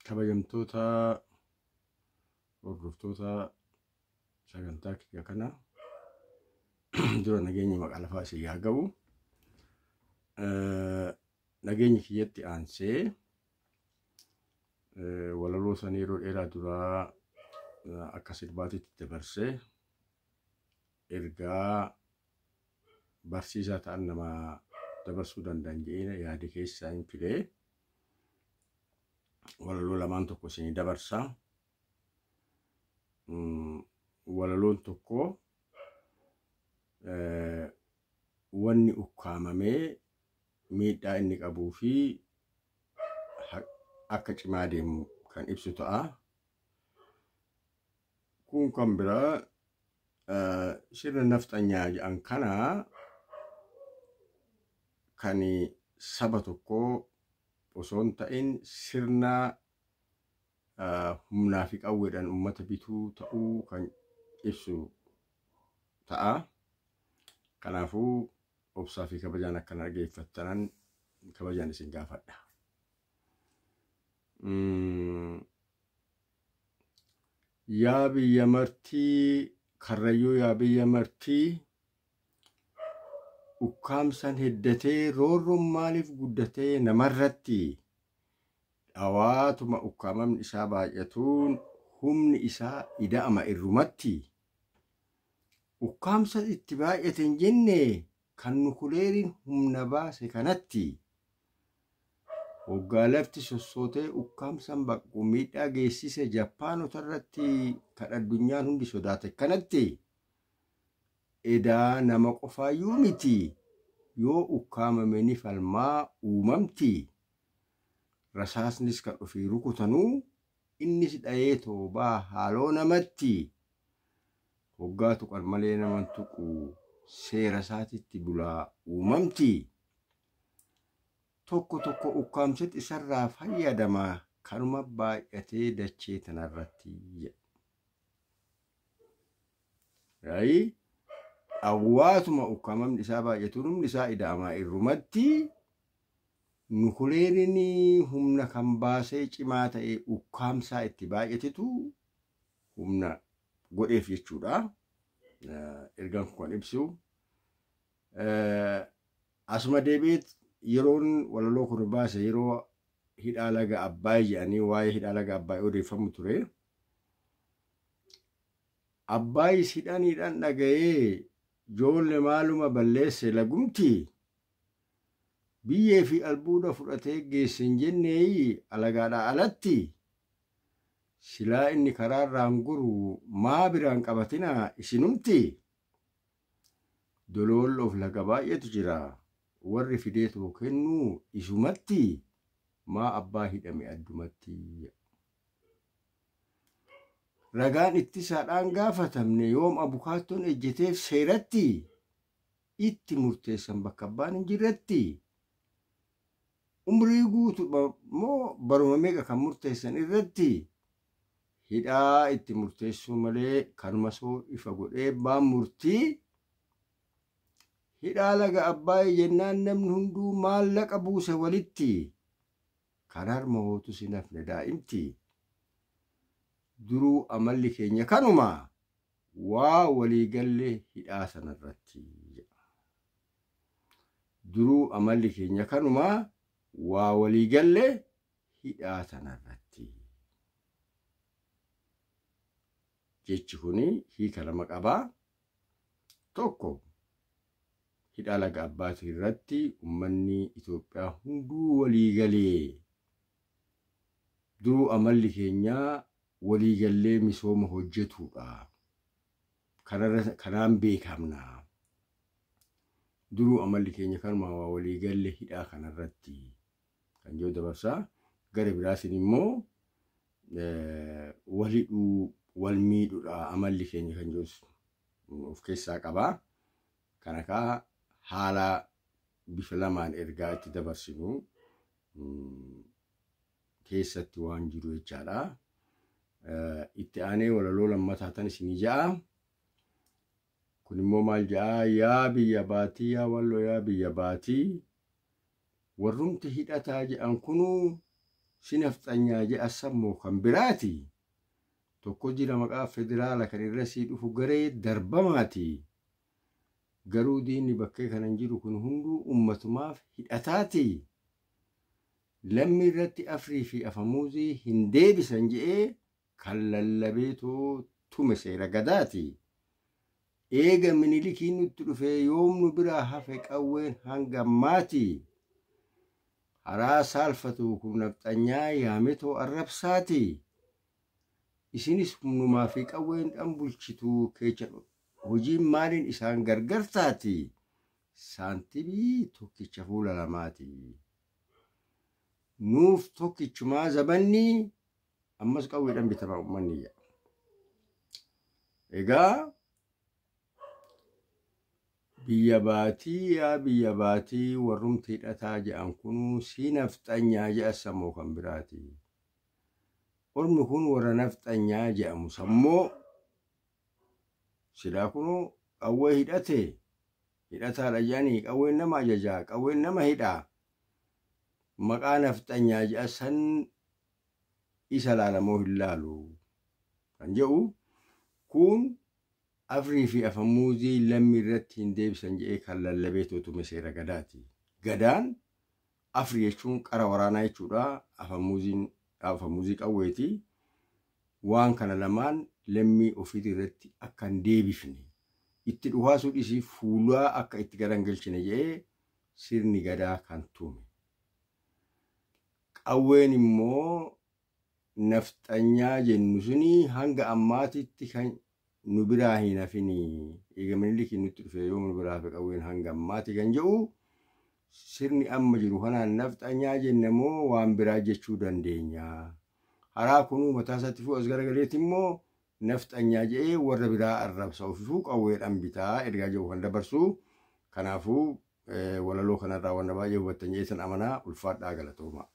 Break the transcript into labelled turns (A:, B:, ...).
A: Kabajamtoota hordoftoota sagantaa kiyya kana dura nageenya maqaa lafaa isin haa ga'u. Nageenya kiyyatti aansee walaloo san yeroo dheeraa duraa akka sirbaatitti dabarsee ergaa barsiisaa ta'an nama dabarsuu danda'an jedhee yaada keessaa hin filee walaloo lamaan tokko isinii dabarsa. Walaloon tokko wanni ukkaamamee miidhaa inni qabuu fi akka cimaa deemu kan ibsu ta'a. Kun kan biraa sirna nafxanyaa jedhan kana kan saba tokkoo osoo hin ta'in sirna humnaa fi qawweedhaan uummata bituu ta'uu kan ibsu ta'a. Kanaafuu obsaa fi kabajaan akkana dhaggeeffattanan kabajaan isin gaafadha. Yaa biyya martii Karrayyuu, yaa biyya martii, ukkaamsan heddatee roorroon maaliif guddatee namarratti? Dhawaatuma ukkaamamni isaa baay'atuun humni isaa ida'ama irrumatti. Ukkaamsa itti baay'ate hin jenne kan nukuleeriin humna baase kanatti. Hoggaa lafti sossootee ukkaamsan baqu miidhaa geessise Jappaanota irratti kan addunyaan hundi sodaate kanatti. Edaa nama qofaayyuu miti, yoo ukkaamame ni falmaa uumamti. Rasaasnis kan ofii rukutanuu innis dhayee toobaa haaloo namatti. Hoggaa tuqan malee naman tuqu seera isaatitti bulaa uumamti. Tokko tokko ukkaamsetti isarraa fayyadama kanuma baay'atee dachee tanarratti jedha. Raayii dhawwaatuma ukkaamamni isaa baay'atu humni isaa ida'amaa irrumatti nukuleeriin humna kan baasee cimaa ta'e ukkaamsaa itti baay'atetu humna godheef jechuudha. Ergaan kun kan ibsu. Asuma deebi'eet yeroon walaloo kun baase yeroo hidhaa laga Abbaay jedhanii waa'ee hidhaa laga Abbaay odeeffamu ture. Abbaayis hidhaniidhaan dhaga'ee joolle maaluma balleesse lagumti. Biyyee fi albuuda fudhatee geesse hin jenneeyi alagaadhaa alatti. Silaa inni karaarraan goru maa biraan qabatina isinumti. Doloolloof laga baay'eetu jira. Warri fidee too kennuu isumatti maa abbaa hidhame addumatti. Ragaan ittisaadhaan gaafatamne yoom abukaattoon ejjeteef seeratti itti murteessan bakka abbaan hin jirretti. Umrii guutuu moo baruma meeqa kan murteessan irratti hidhaa itti murteessuu malee kanuma soo ifa godhee baan murtii. Hidhaa laga Abbaayii jennaan namni hunduu maallaqa buuse walitti. Kan harma hootus hin hafne daa'imti. Duruu amalli keenya kanuma waa walii galle hidhaa sanarratti. Duruu amalli keenya kanuma waa walii galle hidhaa sanarratti. Jechi kuni hiika lama qaba. Tokko, hidhaa laga Abbaatii irratti uummanni Itoophiyaa hunduu walii galee duruu amalli keenya walii gallee misooma hojjetuudha. Kanaan beekamna. Duruu amalli keenya kanuma waa walii galle hidhaa kanarratti kan jiru dabarsaa. Gara biraatiin immoo wal hidhuu wal miidhuudha amalli keenya kan jirus of keessaa qaba. Kana kaa haala bifa lamaan ergaa itti dabarsinu keessatti waan jiru jechaadha. Itti aanee walaloo lammataa tan isinii ja'a. Kun immoo maal ja'a? Yaa biyya baatii, yaa walloo, yaa biyya baatii, warrumti hidhataa jedhan kunuu Si nafxanyaa je'a sammoo kan biraati. Tokko jira maqaa federaala kan irra sii dhufu garee darbamaati. Garuu diinni bakkee kanan jiru kun hunduu ummatumaaf hidhataati. Lammii irratti afrii fi afamuuzii hin deebisan je'ee kan lallabeetoo tume seera gadaati. Eega Minilikiin nutti dhufee yoomnu biraa hafe qawween hanga ammaati. Haraa saalfatu kun nafxanyaa yaametoo arrabsaati. Isinis humnumaa fi qawween dhan bulchituu keecha hojiin maaliin isaan gargar taati? Saantibii tokkicha fuula lamaati. Nuuf tokkichumaa zabanni ammas qawweedhaan bitama uummanni jedha. Egaa biyya baatii yaa biyya baatii warrumti hidhataa jedhan kunuu si nafxanyaa jedha sammoo kan biraati. Ormi kun warra nafxanyaa jedhamu sammoo silaa kunuu qawwee hidhate hidhataadha jedhanii qawween nama ajajaa qawween nama hidhaa maqaa nafxanyaa jedha san isa laalamoo hin laalu kan jedhu kun afrii fi afamuuzii lammii irratti hin deebisan jedhee kan lallabee tume seera gadaati. Gadaan afri jechuun qara waraanaa jechuudha. Afamuuziin afamuuzii qawweeti. Waan kana lamaan lammii ofiitii irratti akka hin deebifne itti dhukaasuu dhisii fuulaa akka itti garagalchine jedhee sirni gadaa kan tume. Qawween immoo nafxanyaa jennu suni hanga ammaatitti kan nu biraa hin hafini. Eega Minilikiin nutti dhufe yoo nu biraa hafe qawween hanga ammaati kan jedhu sirni amma jiru kanaan nafxanyaa jenna moo waan biraa jechuu dandeenya. Haraa kunuu mataa isaatti fuudhu as garagaleeti immoo nafxanyaa jedhee warra biraa arrabsa ofifuu qawweedhaan bitaa ergaa jiru kan dabarsu. Kanaafuu walaloo kanarraa wanta baay'ee hubattan jedheetan amanaa ulfaadhaa galatooma.